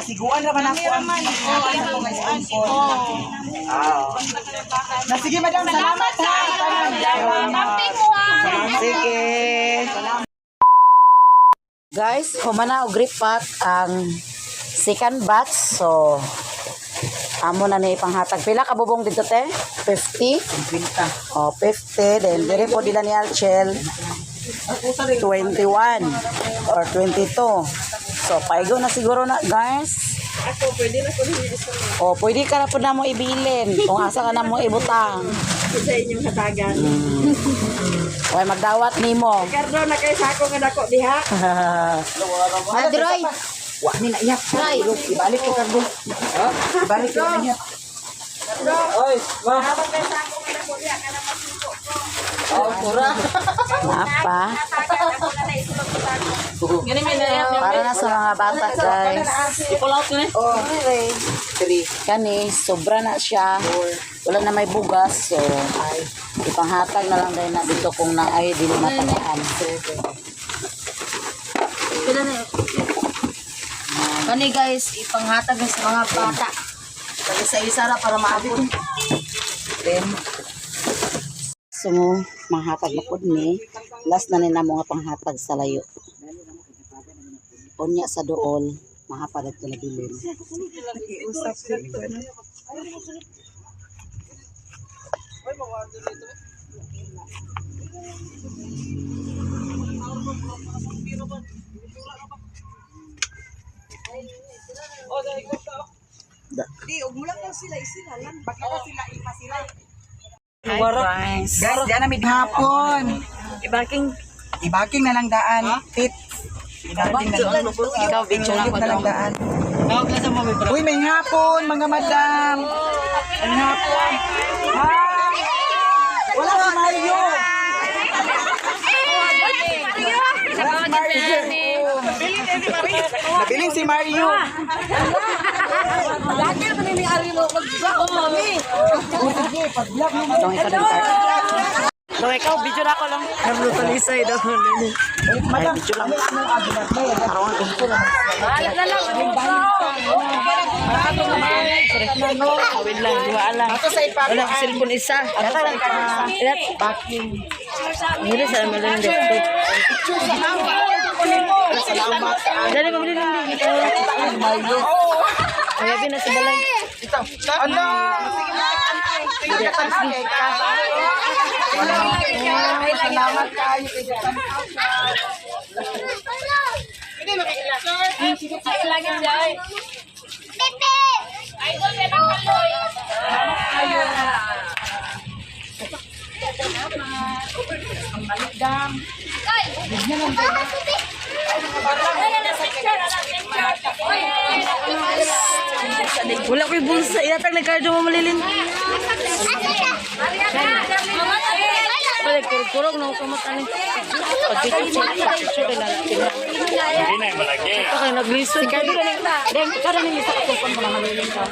Nasiguan ra man ako ang ako nga sponsor. Ah. Na sige, madam, salamat ha. Kamping mo ha. Sige. Guys, humana og grip pack ang second batch. So, amo na ni ipanghatag. Pila ka bubong dito, te? 50? 50. Oh, 50. Then, dire po dila ni Alchel. 21 or 22. So, paigo na siguro na, guys. Ako, pwede na ko rin isa O, pwede ka na po na mo ibilin kung asa ka na mo ibutang. sa inyong hatagan. Way magdawat nimo. Ricardo, na kay sako nga dako diha. Adroy. Wa ni na iyak. Ibalik ko kargo. Ibalik ko na iyak. Oy, ma. Napa. Para na sa mga bata, guys. I-pull out ko ni. Oh, three. Kani, sobra na siya. Wala na may bugas. So, ipanghatag na lang dahil na dito kung naay dili matagaan. Pila na yun? Kani guys, ipanghatag na sa mga bata. Kag isa-isa ra para maabot. Then, so, manghatag na pud ni. Last na ni namo nga panghatag sa layo. Unya sa dool, mahapadag ko na bilin. Iusap dito. Di, ug mula lang sila isila lang. Baka sila ipasila. Hi, guys. Guys, diyan na mid hapon. Ibaking Ibaking na lang daan. Tit. Ibaking na lang. Ikaw, video na Tuyok ko na lang dong. daan. Uy, may hapon, mga madam. May hapon. Hi! Wala si Mario. Wala si Mario. Nabiling si Mario. Sige, pag-vlog mo. Dong, ikaw din, Carl. Dong, ikaw, video na ako lang. talisay daw. Madam, video lang. ano ang agilat mo? Wait lang, duha lang. Ato sa ipakuan. Wala ko cellphone isa. Ato sa ipakuan. Packing. Hindi sa malang dito. Salamat. Dali mabili lang dito. Mario. Ay, na sa balay. Ano? Sige na. Salamat kayo. Wala ko'y bulsa. Ilatag na cardio mo malilin. Wala, kurog-kurog na ako matani. Pag-picture, picture, Hindi na malaki. Ito kayo naglisod. Deng, ikaw rin yung isa ka cellphone ko na malilin ka.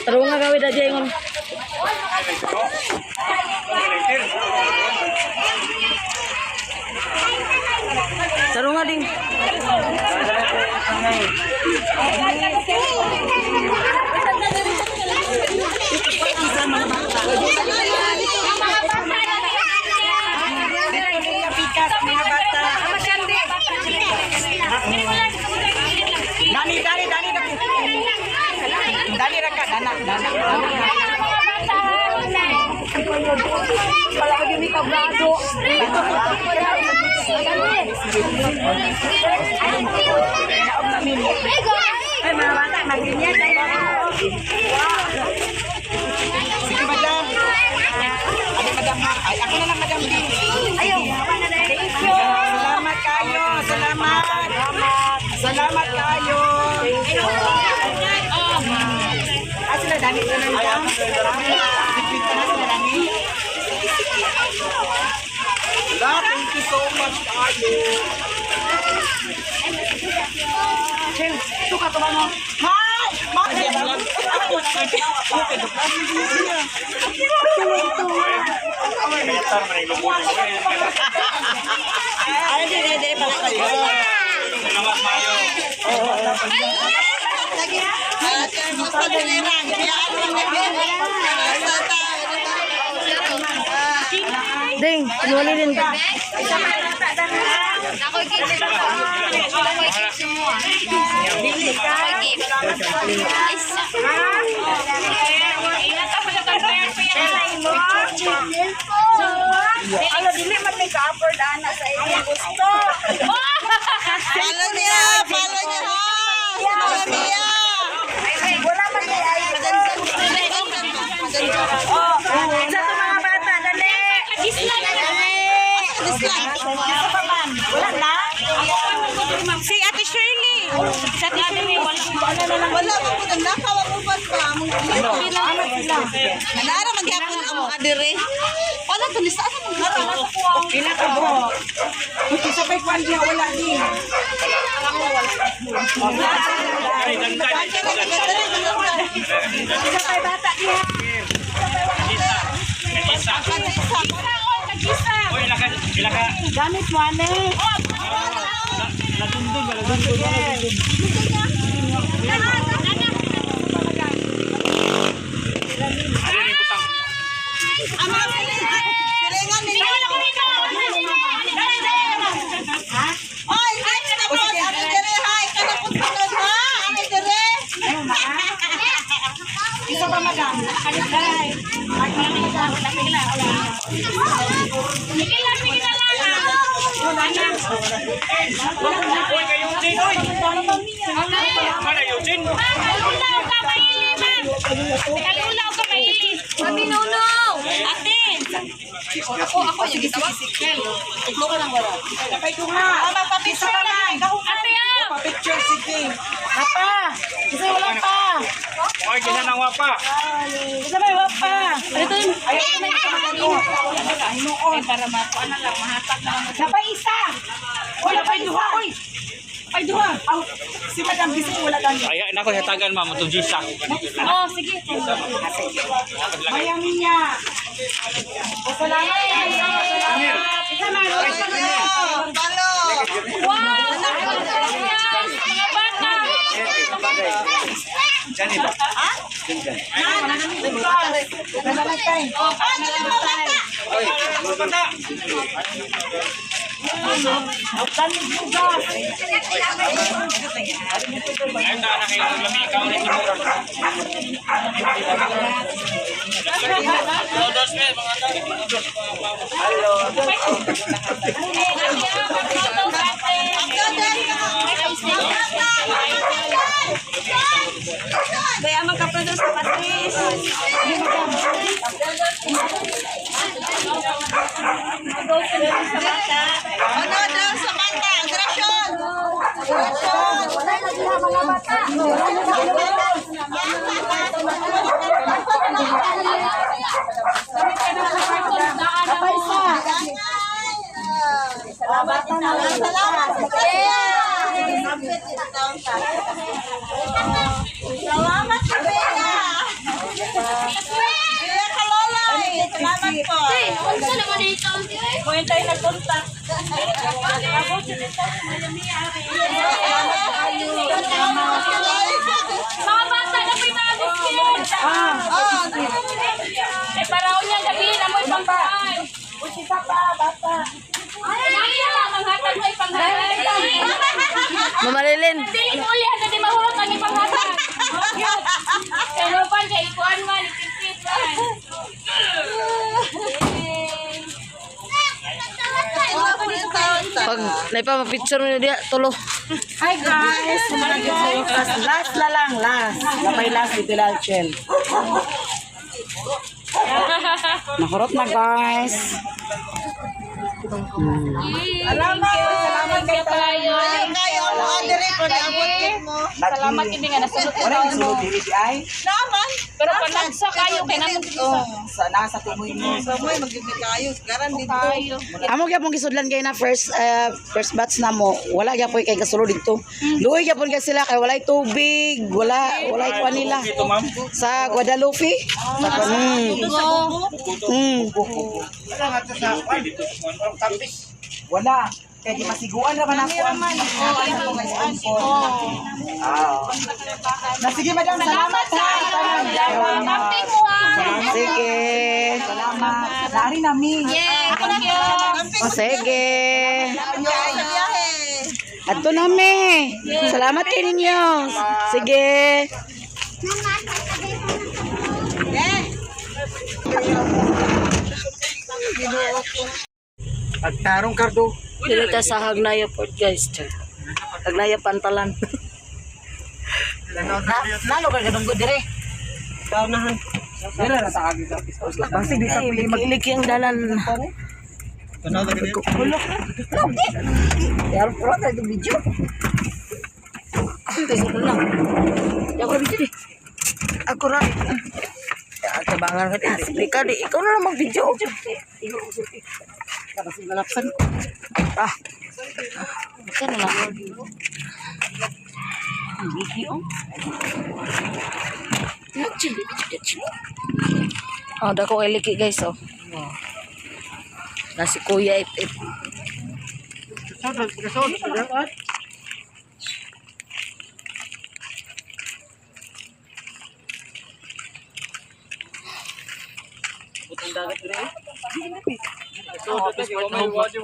Tarong nga gawin na dyan. Tarong nga din. Dito nila pikas mga bata. Dani, dani, dani, dani. Dani ra ka, dana, dana. Ay, mga bata, magganyan tayo. Sige, madam. Ay, madam ha. Ay, ako na lang, madam. Ayaw. Salamat kayo. Salamat. Salamat kayo. Ah, sila dani na lang dam. Sipita na sila dani. Sige, sige. La, thank you so much kayo. Chill. Ito ka to mo. Hi! Kaya tar man lubog. Ay, di, di, di. Salamat Mayo. Ding, wali din. Ano, dili man may ka-afford ana sa inyong gusto. Follow niya! Follow niya ha! Si Mama Mia! Wala man kay ay. Oh, sa to mga bata, dali. Gusto pa man. Wala na. Si Ate Shirley. Si Ate Shirley. Wala man po nagnakaw ang uban pa. Among Nara magyapon ang mga dire. Wala to ni saan ang nara. Pila ka buhok? Sa pay kwan niya wala ni. Isa pa bata diha. Oy, ilaka, ilaka. Gamit mo ane. Ladundun ba? Ladundun ba? Ladundun. Ano yung butang? Silingan ni. Oy, next na po. Ano dire ha? Ikaw na po sa ha? Ano dire? Isa pa madam. Ay. Oy, kay Eugene, oy! Mana Eugene? Mami, no, no. Ate. Kapay ko nga. Isa pa man. Ate, ah. Pa-picture sige. Napa! Kasi wala pa. Oy, kisa nang wapa. Isa may wapa. Napa isa. Wala pa duha. Oy. Ay duha. Aw, si Madam Gising wala gani. Ay, nako hatagan ma'am itong Gisa. Oh, sige. Mayami niya. O salamat. Isa man. Follow. Wow! Mga bata. Salamat tayo. Ay, na na kayo lami ikaw ni Timur. Noodles men, mga noodles. Kaya magkaproduce sa patis. Ano daw sa bata? Grasyon. Grasyon. Wala na diha mga bata. Salamat. Salamat sa Bea. Salamat sa Bea. Bea Kalolay. Salamat po. Unsa naman ito? Kung tayo nagkontak. Mga bata na may mga biscuit. Ah, Eh, paraon niya gabi, amoy pangkaan. Isa pa, bata. Ay, manghatag mo ipanghatag. Mama Lilin. Dili mo ulihan na di mahurot ang ipanghatag. Pero pan kay ikuan man, ipipit man. Pag naipa picture mo diya tulo. Hi guys. Last na lang, last. Napay last dito lang, Chel. Nakurot na guys. Salamat. Salamat kay tayo. Ayaw kayo ang mga dire kung naabot mo. Salamat kini nga nasulot ko Wala yung sulod diri di ay. Naman. Pero panagsa kayo kay namon Oh. Sa nasa tumoy mo. Sa mo magiging kayo. Garan dito. Amo gyapon gisudlan kay na first first batch na mo. Wala gyapon kay kasulod dito. Luoy gyapon kay sila kay walay tubig, wala walay kuan nila. Dito ma'am. Sa Guadalupe. Mm. Wala. Kaya di pasiguan ra man ako ang sponsor. Ah. Na sige, madam, salamat ha. Kamping mo ha. Sige. Salamat. Lari nami. Yeah, thank you. O sige. Adto nami. Salamat kay ninyo. Sige. Pagtarong kardo. Dili ta sa Hagnaya Port, guys. Hagnaya Pantalan. Nalo ka gadunggo dire. Dila na sa agi sa. Basig di sa pili mag Iliki ang dalan. Pero pro na itong video. Ako video di. Ako ra. Tabangan ka di. Di ka di. Ikaw na lang mag-video. Ah. Saan na lang? Ang liki oh. Oh, dako kay liki, guys, oh. Na si Kuya Ip Ip.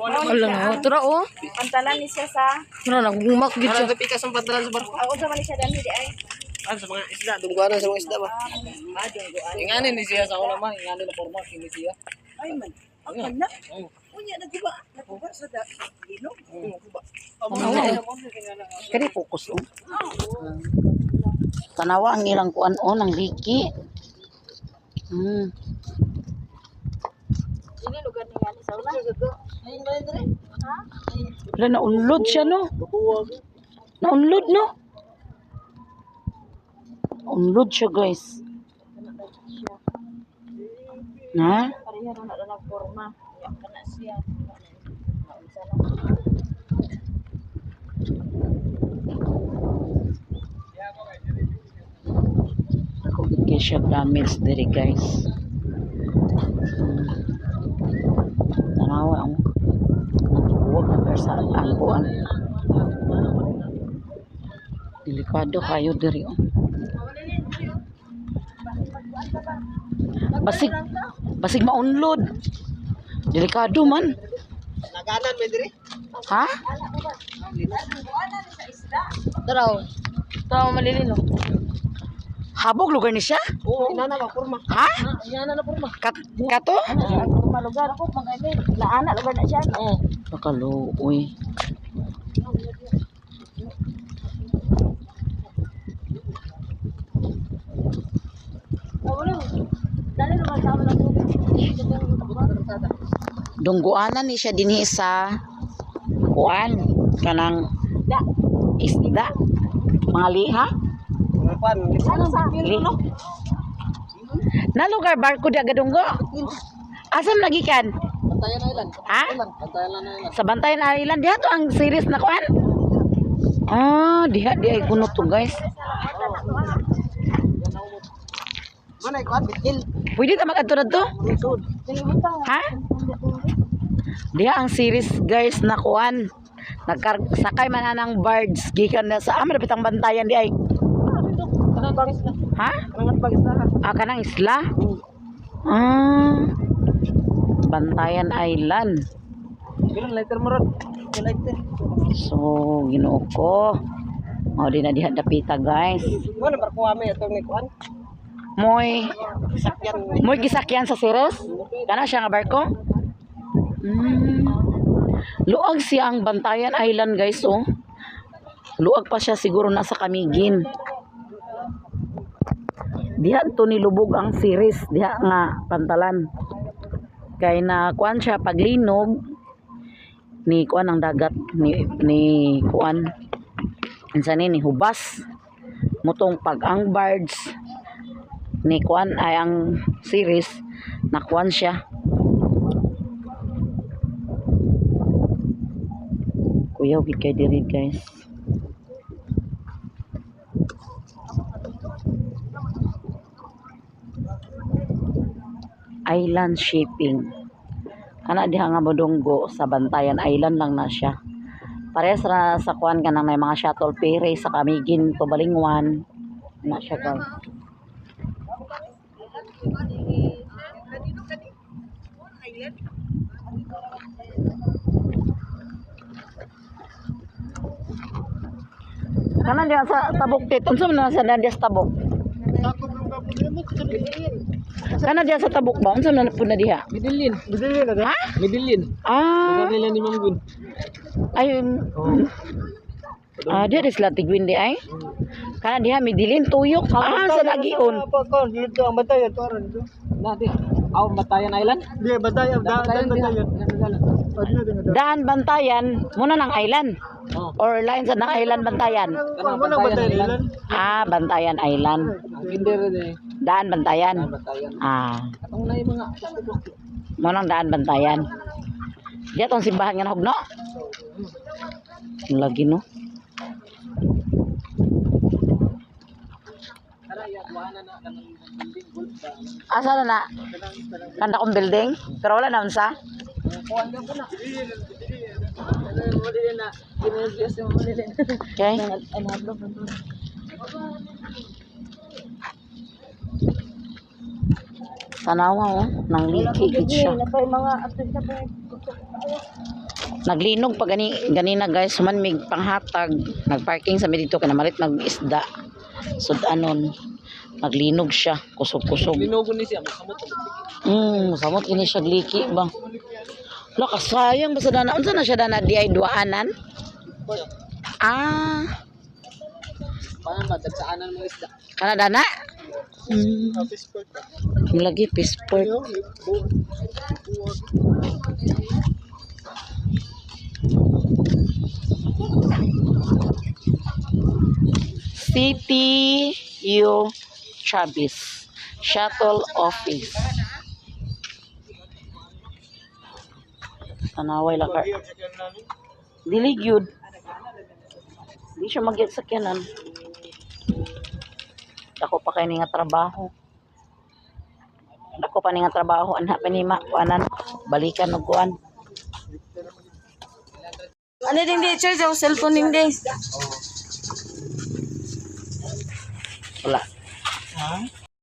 Wala na, tura oh. Pantalan ni siya sa Tura na gumak gid siya. Ako sa man siya dami di ay. Ah, sa mga isda, dungguanan sa mga isda ba? Ah, dungguan. Ingani ni siya sa una man, ingani na porma kini siya. Ay man. Ang man na. Unya naguba, naguba sa da. Ilog. Kani focus oh. Tanawa ang ilang kuan on ang liki. Dili lugar ni ani sa una. Wala naunlod siya no. Naunlod no. Unlod siya, guys. Na? Pareha ra na nagporma. Ya kana siya. Ako gid kay siya damage diri, guys. Tanawa ang natuwag na per sa ang kuan. Delikado kayo diri oh. Basig basig maunlod. Delikado man. Naganan me diri. Ha? Tara oh. Tara malilin oh. Habog lugar ni siya? Oo, inana ba porma? Ha? Inana na porma. Kat kato? Porma lugar ako mag Laana lugar na siya. Oo. Pakaluoy. Dali lugar sa amo lang. Dungguanan ni siya dinhi sa kuan kanang isda. Mga liha? Mga pan, Li. Na lugar barko di agadunggo. Asam lagi kan? Bantayan Island. Ha? Bantayan Island. Sa Bantayan Island diha to ang series na kuan. Ah, diha di ay kuno to, guys. Manay kuan bitil. Pwede ta mag-adto to? Ha? Diha ang series, guys, na kuan. Nagkar sakay man anang birds gikan na sa ah, malapit ang Bantayan di ay. Kanang bang isla. Ha? Kanang bang isla. Ah, kanang isla? Ah. Bantayan Island. Bilang lighter mo ron. Lighter. So, Ginoo ko. O, di na diha dapita, guys. Mo na barko ame atong ni kuan. Moy, Sakyan. moy gisakyan sa series? Kana siya nga barko? Luag siya ang Bantayan Island, guys, oh. Luag pa siya siguro nasa Camiguin. Diha to nilubog ang series, diha nga pantalan. Kay na kuan siya paglinog ni kuan ang dagat ni kuan. Unsa ni hubas mutong pag ang birds ni kuan ay ang series na kuan siya. Kuyaw gid kay diri, guys. Island shipping. Kana diha nga modunggo sa Bantayan Island lang na siya. Parehas ra sa kuan kanang may mga shuttle ferry sa Camiguin to Balingwan. Na siya, guys. Kana diha sa Tabuk tit. Unsa man na sa diha sa Tabuk? Kana diha sa Tabuk ba? Unsa man na pud na diha? Medellin. Medellin na. Ha? Medellin. Ah, Nila ni Ma'am Gun. ay Ah, diha sila tigwin di ay. Kana diha midilin tuyok. Ah, sa lagion. Dito ang Bantayan, tuaran dito. Na di. Aw, Batayan Island. Di, Bantayan, daan Bantayan. Daan Bantayan, muna ng island. Oh. Or line sa ng island Bantayan. Kana Bantayan Island. Ah, Bantayan Island. Ang kinder ni Daan Bantayan. Batayan. Ah, Atong na yung mga muna ng Daan Bantayan. Diya tong simbahan nga nahugno. Lagi no. Asa na na? Kanda kong building? Pero wala na unsa? Okay. Tanawa oh, nang liki gid siya. Naglinog pa gani ganina guys, man mig panghatag, nagparking sa mi dito kay namalit mag isda. Sud-anon. Naglinog siya, kusog-kusog. Linugon ni siya, makamot. Samot kini siya gliki ba. Lah kasayang basta dana unsa na siya dana di ay duaanan? Ah, Paano ba dagsaanan mga isda? kana dana? Lagi passport. City U Travis Shuttle Office. Tanaway lang ka. Dili gyud. Di siya magyad sa sakyanan. Dako pa kay ni nga trabaho. Dako pa ni nga trabaho anha pa ni makuanan balikan og kuan. Ano din di, charge ang cellphone din di. Wala.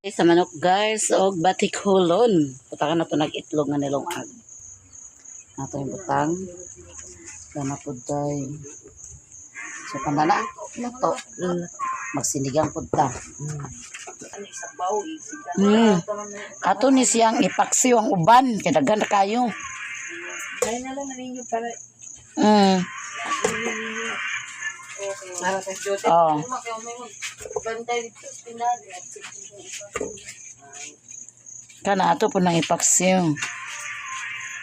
Sa manok guys og batikulon. Putakan na to nag-itlog nga nilong ag. Nato yung butang. Dana pud tay. So panda na nato. Magsinigang pud ta. Ato ni siyang ipaksiw ang uban kay daghan ra kayo. Ay na lang na ninyo para Para sa Diyos. Oh. Bantay dito, pinag. Kana ato po nang ipaksiw.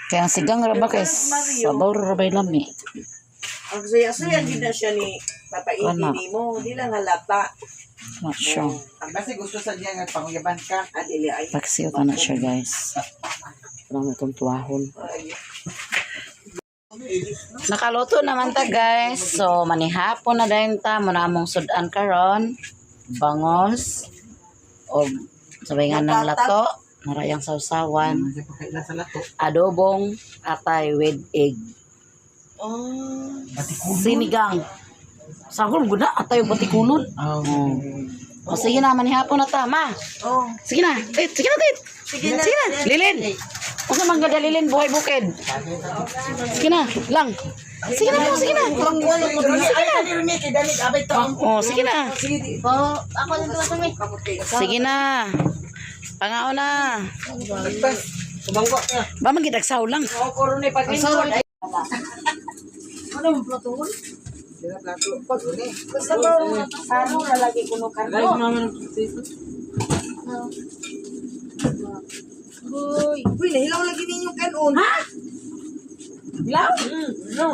Kaya ang sigang ra ba kay sabaw ra ba lami. Ang saya-saya gid na siya ni Papa Ana. Idi mo, di lang halata. Not sure. Ang kasi gusto sa diya nga panguyaban ka. Adili ay. Paksiw ta na siya guys. Parang itong tuwahon. Nakaluto naman ta guys. So manihapon na dayon ta muna among sudan karon. Bangos o sabay nga ng lato, narayang sausawan, Hindi pa kailan sa lato. adobong atay with egg. Oh. Sinigang. Sagol gud na atay ug batikulon. Oh. O sige na, manihapon na ta, ma. Oh. Sige na, tit, sige na, tit. Sige na. Sige na, Lilin. Unsa man gada Lilin buhay bukid. Sige na, lang. Sige na po, sige na. Ay, kani Rene, kay dali abay to. Oh, sige na. Oh, ako na duwa sa may. Sige na. Pangaon na. Tumangko ka. Ba man gidagsaw lang. Oh, korone paglingkod. Ay, Sila plato. Rene. basta ba ano lalagi kuno karno. Uy. Uy, nahilaw lagi ninyo kanon. Ha? Lang? No.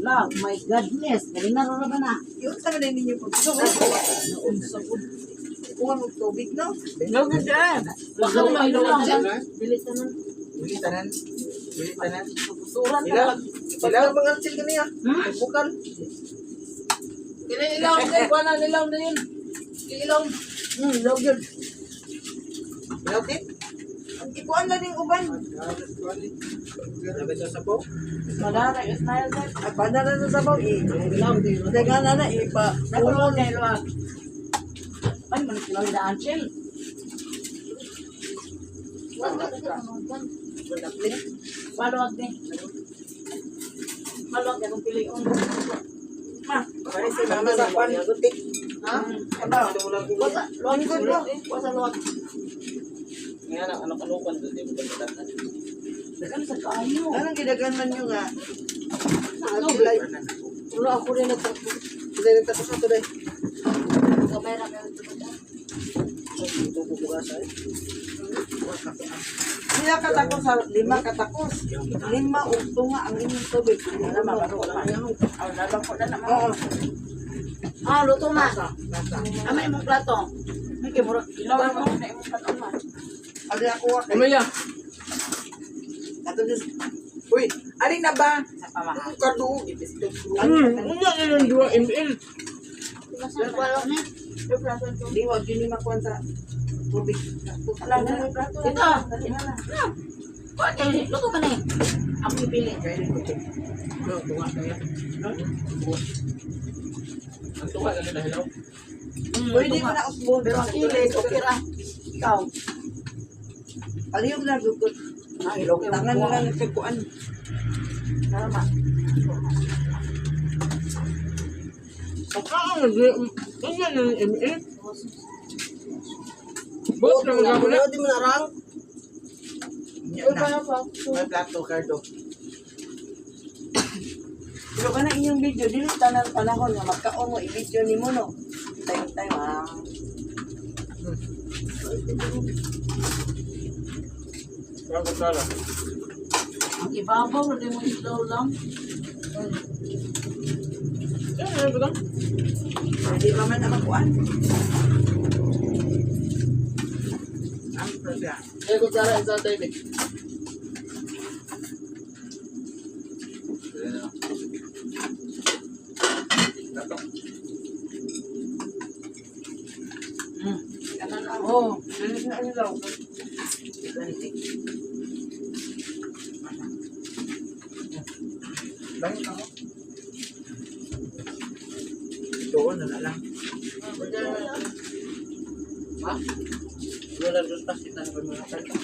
Lang, my goodness. Dali na ra ba na? Yun sa man ninyo pag Kuha mo tubig no? Baka may lang. Dili tanan. Dili tanan. Ilaw. Ilaw mga ansil kaniya. Bukal. Ilaw kay kuana ilaw na yun. Ilaw. Ilaw yun. Ilaw tit. Ikuan na ning uban. Sabi sa sabaw. Wala na smile na. Ay pa na sa sabaw i. Dagan na na ipa. Nakulong kay luwag. Ay, man sila ni Angel. Maluwag ni. Maluwag akong pilion. Ma, Pare si mama sa kwan gutik. Ha? Aba. wasa luwag Lingkod mo. Wasa luwag. Nga na, ano kanukan doon, di mo ba Dagan sa kaayo. Anong gidagan man nyo nga? Ano? Wala ako rin nagtapos. Hindi nagtapos na today. Kamay ra kayo tubod. Ito bubukasan. Sila katakos sa lima katakos. Lima ug tunga ang inyong tubig. Wala mabaro pa. Aw, nabang ko na naman. Oo. Ah, luto ma. Ama imong plato. May kay murag ilaw mo na imong plato ma. Ali ako wa kay. Umaya. Ato just. Uy, ali na ba? Sa pamaha. Kadu. Unya na yung 2 ml. Di wa gyud ni makuan sa tubig. Ito. Okay, luto man eh. Ako ipili. Tunga kaya. Ang tunga na nila hilaw. Pwede mo na usbon. Pero ang kilid, okay ra. Ikaw. Aliyog na gugot. Ah, ilog. Tangan na lang sa kuan. Tama. Pagkaan na unya na yung ml. Bot na mga na. Di mo narang. Nya na. May plato kardo. Pero kana inyong video dili tanan panahon nga magkaon mo i-video nimo no. Time time ah. Bago sala. Ang ibabaw, hindi mo ilaw lang. Yan ano ba? Di pa man ang kuan. Ang proga. Eh kung sala isa tayo eh. Oh, dili na ano daw. Langit ako. Doon na lang. Ha? Wala dos pa kita na mga kalta.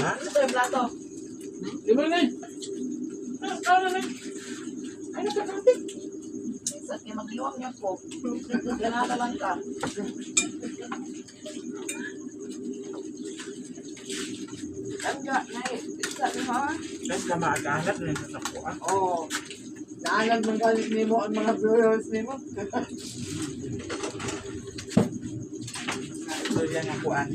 Ha? Ito yung plato. Lima na eh. Ano na eh? Ay, nagkakantik. Sa kaya magliwang niya po. Ganada lang ka. Tangga na eh. Isa ni ha. Guys, na maagalat na yung sa Oh. Naalag man galit nimo ang mga viewers nimo. Ito yan ang kuan.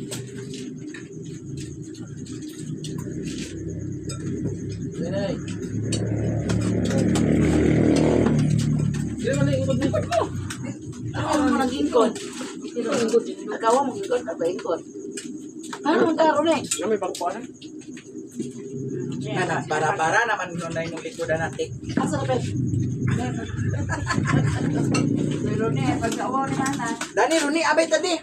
Yan na eh. Di man na ingkod mo. Ano mo nag-ingkod? Nagawa mo ingkod, nag-ingkod. Ano mo karon eh? Ano may bangko na? Ana, bara-bara naman nun na yung likodan natin. Asa na pet? Pero ni pagkaawaw ni mana. Dani, Runi, abay tadi.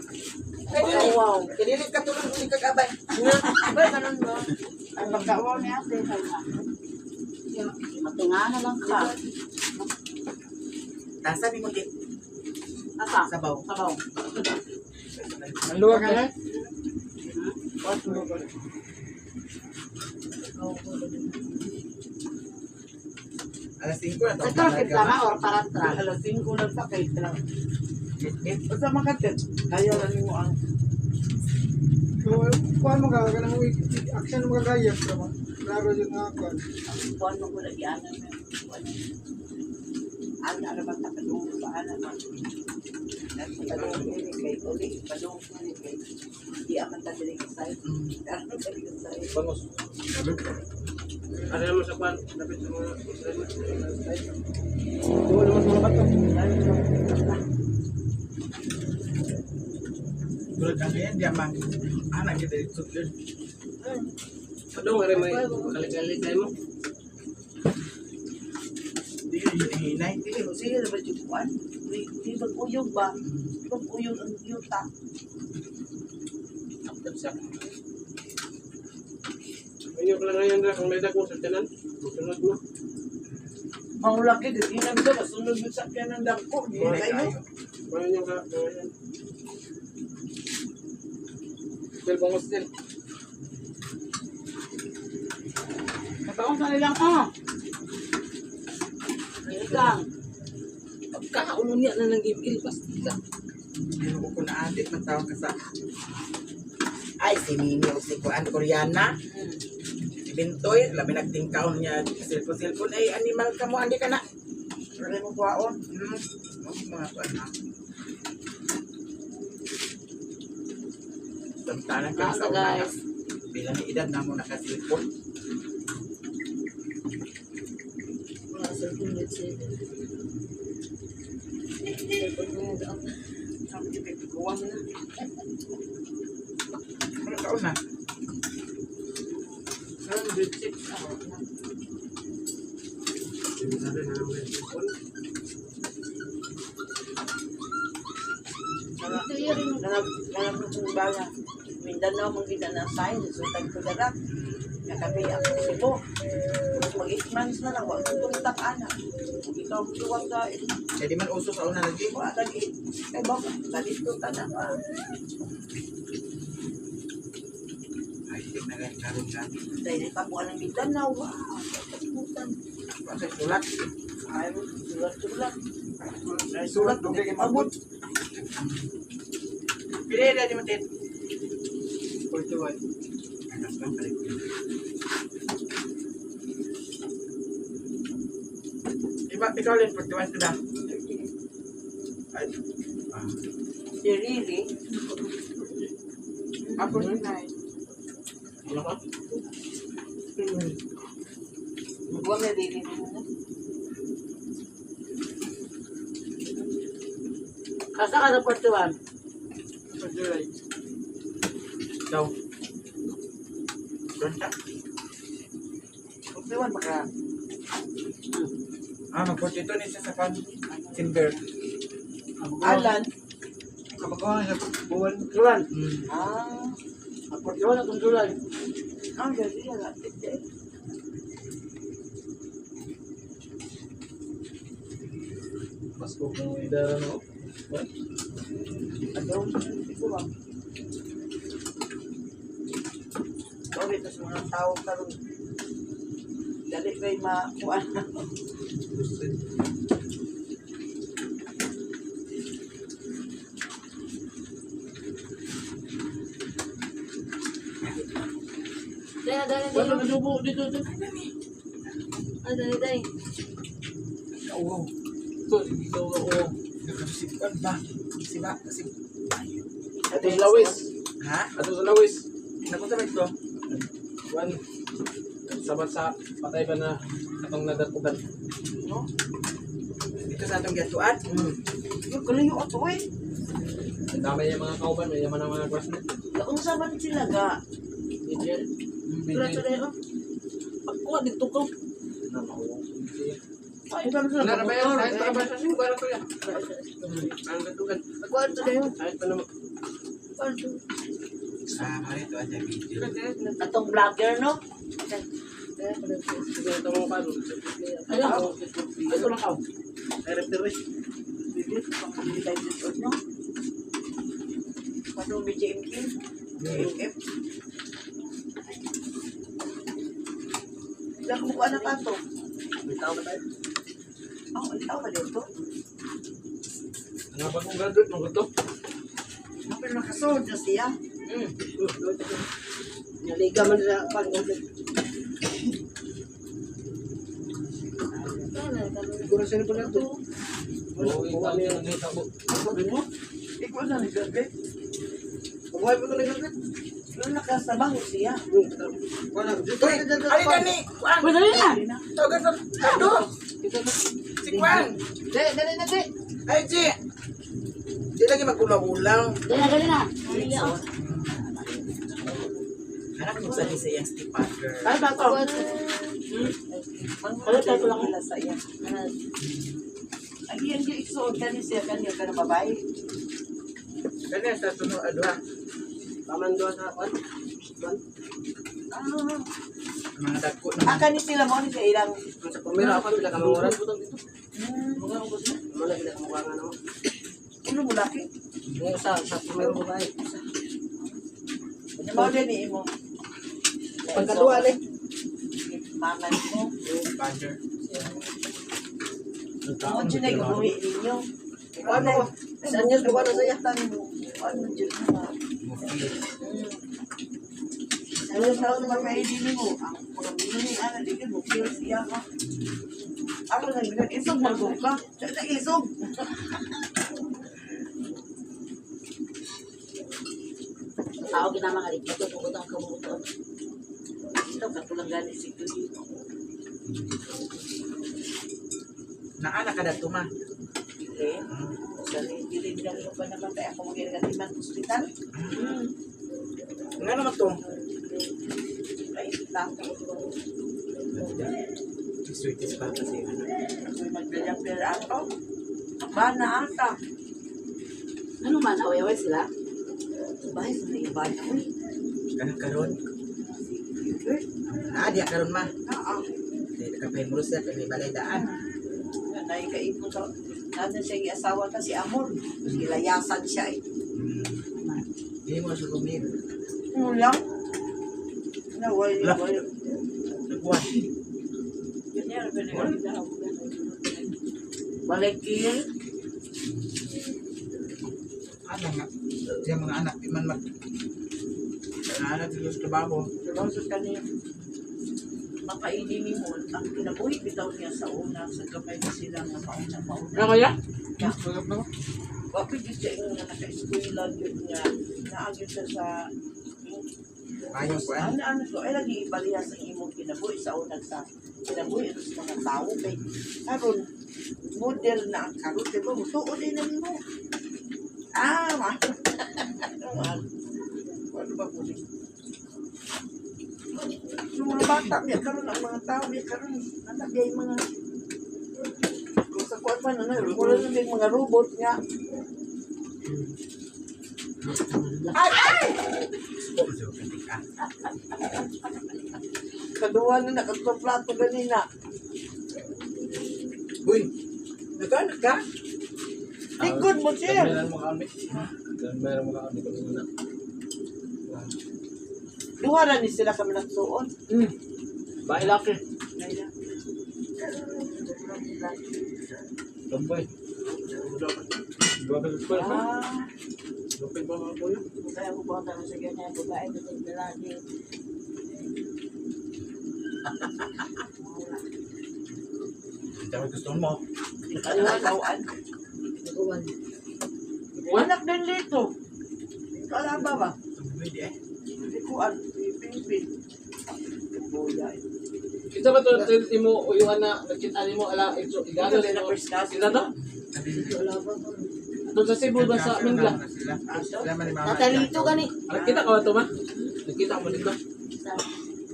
Wow. Kinilit ka tulog, hindi ka kabay. Ba ganun ba? Ang pagkaawaw ni ate kay Matingana lang ka. Nasa ni mo ti Asa? sabaw. Sabaw. Ang luwag ka na? Alas 5 na to. Sa kang tama or parantra? Alas 5 lang sa kay tra. Eh, usa man ka tet. Kaya ra nimo ang Kuan mo ka, kanang action mo kagaya, pero klaro yun nga kuan. Kuan mo ko lagi ana. Ang ano ba ta padung ba ana man. Padung ini kay uli padung ini kay di aman ta diri sa side. Ano diri sa side. Bangos. Ano naman sa kwan? Dapat sa mga Israel. Doon naman sa mga bato. Tulad ang ganyan, di man. Anak kita dito yun. Padong, ari may kaligalig tayo mo. Hindi yun Hinahinay. Dili mo sige ba jud kuan. Di mag-uyog ba? Di mag-uyog ang yuta. Inyo ko lang ngayon na kung may dagong sa tanan. Musunod mo. Maulaki gid inang do masunod mo sa kanan dagko. Di kayo. Ngayon yung ka. Ngayon. Del bangos del. Kapaon sa nilang ah. Sinigang. Pagkaulo niya na nang gimil basta. Hindi ko kung naadit, magtawag ka sa... Ay, si Mimi o si Kuan Koreana. Si Bintoy, labi nagtingkaon niya. Cellphone-cellphone, ay animal ka mo, andi ka na. Wala mo kuwaon. Oh, mga kuan na. Samtalan kami sa Nasa una. guys. Bilang edad na mo naka-cellphone. Mga cellphone yun siya. Cellphone mo yun daw. Sabi ko kay kuwa mo na. Ano ka una? 106 ako. Nanag kong bala. Mindanao mong ginanasay, sultan ko darat. Nakabi ako Cebu. Tapos mag 8 months na lang, wag kong kontak ana. Kung ikaw ang tuwag ka, Kaya di man uso sa una lagi. wala lagi. Kay ba, talito ta na ka. Ay, tignan ka karon ka. Dahil nagpabuan ng Mindanao, wow. Kalimutan. Kuan sa sulat. Ay, sulat-sulat. Ay, sulat dugay kay maabot. Pili na di mo tit. 41. Anak lang pala. Iba, ikaw rin, 41 ka na. Ay, ah. Si Riri, Ah, 49. Ano ka? buwan may Riri na. Kasa ka sa 41? July. Daw. Doon ka. Pagsiwan baka. Ah, mag-42 ni siya sa fan. Timber. Alan. Kapag sa buwan. July. Ah, 41 akong July. ang gari ala. Pasko kong idara no. Adaw, ito ba? Sorry, ito sa mga tao karon. Dali kay makuha. Dali na, dali, Wala dali. na dubo dito dito. Ay, dali, dali. Oo. Ito dito oo. Si Kuan ba? Si ba? Si... Ato sa lawis. Ha? Ato sa lawis. Napunta ba ito? Wan. Sabat sa patay ba na atong nadakuban. No? Dito sa atong gatuan? Yung kalayo ato eh. Ang dami yung mga kauban, may yaman ang mga classmate. Kaunsa man sila ga. BGL. Sulat, sulat, oh. Pagkuha dito ko. Na makuha. Ay, pero sila Wala na ba yan? Kahit pa ba siya? Sino ba na to yan? Ang gatugan. Pagkuhan to dayo. Kahit pa naman. Pagkuhan to. Ah, mali ito ang video. Atong vlogger no? Sige, ito mo kano. Ayun. Ito lang ka. Ay, referee. Sige, pang tayo dito no? Paano may JMQ? JMF? Wala ka mukha na kato. May tao ba tayo? Oh, ang tao ba dito? Ano ba kung graduate? Mga to? Ah, pero nakasunod na siya. Naliga man sa pan-complete. Siguro sino pa na to? Oo, ikaw niya nagkita ko. Sabi mo? Ikaw na nag-graduate. Mabuhay pa ito nag-graduate. Pero nakasabaho siya. Wala. Uy, alin na ni? Kuan! Uy, dali na. Tawagan sa... Kado! Si Kuan! Dali, dali na, dali. Ay, G! Di lagi magulaw-ulaw. Dali na, dali na. Dali, oh. Anak mo sa isa yung step partner. Ay, bato. Pagkuhan to. Mangulat ko lang sa iya. Ang iyang di igsuon kani siya kaniya ka na babae. Kani sa sunod adwa. Paman doon sa kwan. Kwan. Ah, Mga dagko ah na. kani sila mo ni siya ilang Sa pamira ako pila ka manguran. Wala pila ka mukha nga naman. ano mo laki? Ngayon sa pamira mo ba eh. Mao din ni imo. Pagkaduwa eh. Mama mo. Badger. Mo dyan ay uwi ninyo. Ano ko? Sa anyos ko na saya. Ano dyan na. Ano sa ako naman may mo? Ang mga minuni, ano, di ka mo, feel siya ka. Ako nang bilang, isog magong ka. Siya na isog. Tao ginama nga dito tugod ang kabuton. Ito, katulang gani si Glee. Naa na kada tuma. Glee? Sa Glee, gani pa naman tayo ako mag-irigatiman hospital. Nga naman to. Ay, lang. Sweetest pa kasi ano. Ako'y magdalyang pera ato. Bana ata. Ano man away-away sila? Bahay sa iba na. Uy, Kanang karon. si Gilbert. Naa diya karon ma. Ah, ah. Dili ka pahimuro siya kay balay daan. Nay kaipon sa nandun siya yung asawa ka si Amor. Gilayasan siya eh. Dili mo sa kumir. Ano lang? Na, wala, wala. Nagkuhan. Balikin. Ano nga? Siya mga anak di man mag anak sila sa trabaho. Trabaho sa kaniya. Makainin mo, ang kinabuhi bitaw niya sa una, sa gamay na sila nga mauna, mauna. Ano kaya? Wapit yun siya yung nga naka-eskwela yun nga, naagyo siya sa Ayong kuan. Ano, ano ko, ay lagi ibalihas ang imong kinabuhi sa unang sa kinabuhi ano sa mga tao kay karon model na ang karon diba mutuo din na nimo. Ah, ma. Ano ba po ni? Yung mga bata biya karon ang mga tao biya karon anak biya yung mga kung sa kuwan man ano, wala na biya yung mga robot nga. Ay, ay! Kaduwa na nakatlo plato ganina. Uy, nagkaanak ka? Likod mo, sir. Meron mo kami. Meron mo kami kami muna. Duha na ni sila kami nagsuon. Bahay laki. Lamboy. Ah, Lupin pa mga kuya. kaya ko ba tayo sa ganyan babae na naglalagi. Hindi gusto mo. Ano ang kawan? Anak din dito. Kala ba ba? Pwede eh. Hindi ko an pipin. Boya. Kita ba to imo uyuan na nagkita nimo ala ito igano Ito, na first class. Kita to? Doon sa Cebu ba sa Mingla? Sila man ni mama. Natalito gani. Nakita ka ba to ma? Nakita mo dito.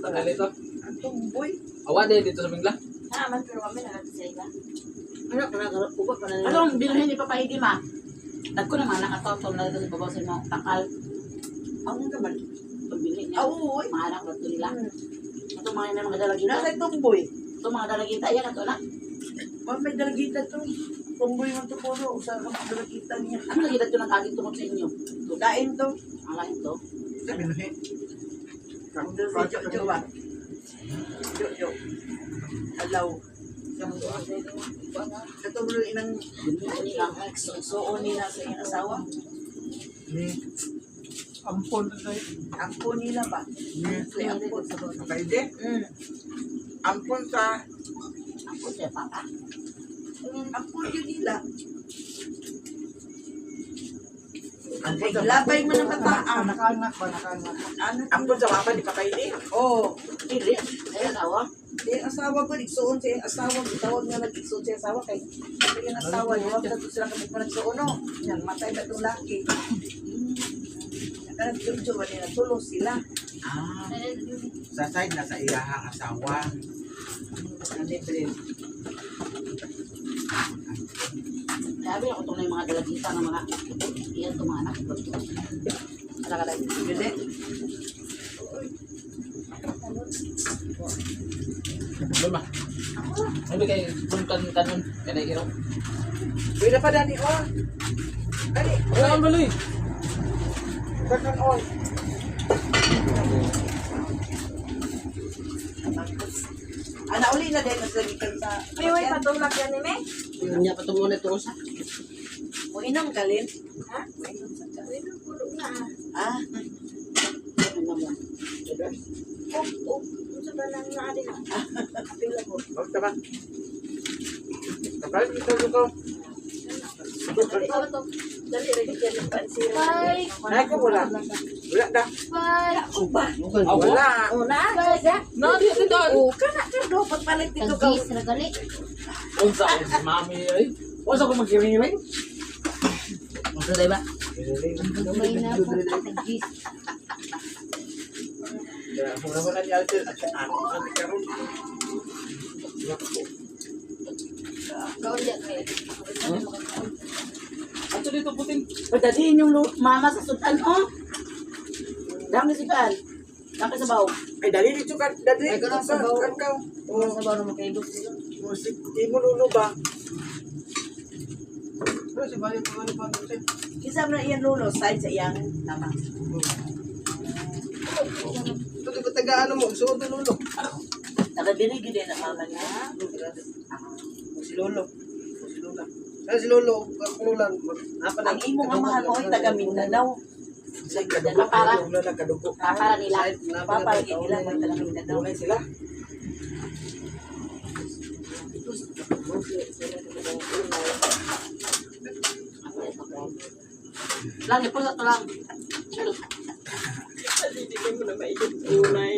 Natalito. Ang tumboy. Awa din dito sa Mingla. Ah, man pero kami na sa iba. Ano kana uba pa na. Anong binuhin ni Papa Hidi ma? Dagko na mga anak ato na dito sa babaw sa mga tangkal. Ang naman. Pagbili niya. Ah, oo, oy. Mga anak bato nila. Ato mga ina mga dalagita. Nasa tumboy. Ato mga dalagita yan ato na. Ma, may dalagita to. Tumboy man to puro. Usa ka dalagita niya. Ano lagi dato nang kaging tungod sa inyo? Kain to. Ang lain to. Sa binuhi. Si Jojo ba? Jojo. Alaw. Ito bro inang Binuhin nila. suon nila sa iyang asawa. Ni. Ampon na tayo. Ampo nila ba? Ni. Sa ampon. Pwede. Ampon sa Ako siya papa. Ampo yun nila. ampon sa Labay mo ng bataan. Anak-anak ba? Anak-anak. Ano? ampon sa papa ni Papa Idi. Oo. Dili. Ay asawa. Sa iyang asawa ko, igsuon sa iyang asawa. Tawag nga nag-igsuon sa iyang asawa kay sa iyang asawa, huwag na to sila kami pa nagsuon, no? Yan, matay na itong laki. Nakanag Jojo ba nila? Tulo sila. Ah. Sa side na sa iyahang asawa. Libre. Sabi ako itong mga dalagita ng mga iyan to mga anak. Ano ka lang? Gede. Luma. Ano kay buntan kanon kanay iro. Pwede pa dani oh. Dani, Wala ang baloy. second on. Ana uli na din mas lagi kan sa. May way patulak yan ni me. Nya pa tumuon ito usa. Mo inom ka lin. Ha? Mo inom sa ka. Ay, pulo na ah. Ah, Ano mo? Oh, oh. Unsa ba nang naa diha? Apila ko. Basta ba? Kapal dito ko. Dali ra gyud yan ang pansira. Bye. Nay ko wala. Wala da. Bye. Wala. Oh, na. No, di dito. oh, kana ka do pagpalit dito ka. Tagis, ragali. Unsa ang si mami ay? Unsa ko magkiriring? Unsa day ba? Gagmay na po. Tagis. Wala wala ni Alter at ako sa karon. Kaon di kay. Ato dito putin. Pagdadiin yung mama sa sudan, oh. Dami sudan. Dami sa baw. Ay dali dito ka, dali dito sa kan ka. Oh, sa baw na makailog. Musik imo lulo ba? Pero si Bayo pa pa pa. Kinsa man iyang lolo side sa iyang tama. Ito di ba taga ano mo? Suod na lulo. Nakadiri gyud na mama niya. Si lolo. Si lola. Ay, si lolo, kululan. Napa Ang imong amahan mo ay taga Mindanao. Sa kadugo, Para. wala kadugo. Para nila. Papa lagi nila may taga Mindanao. Dunay sila. Lang, ipulsa to lang. Hindi mo na maiyong unay.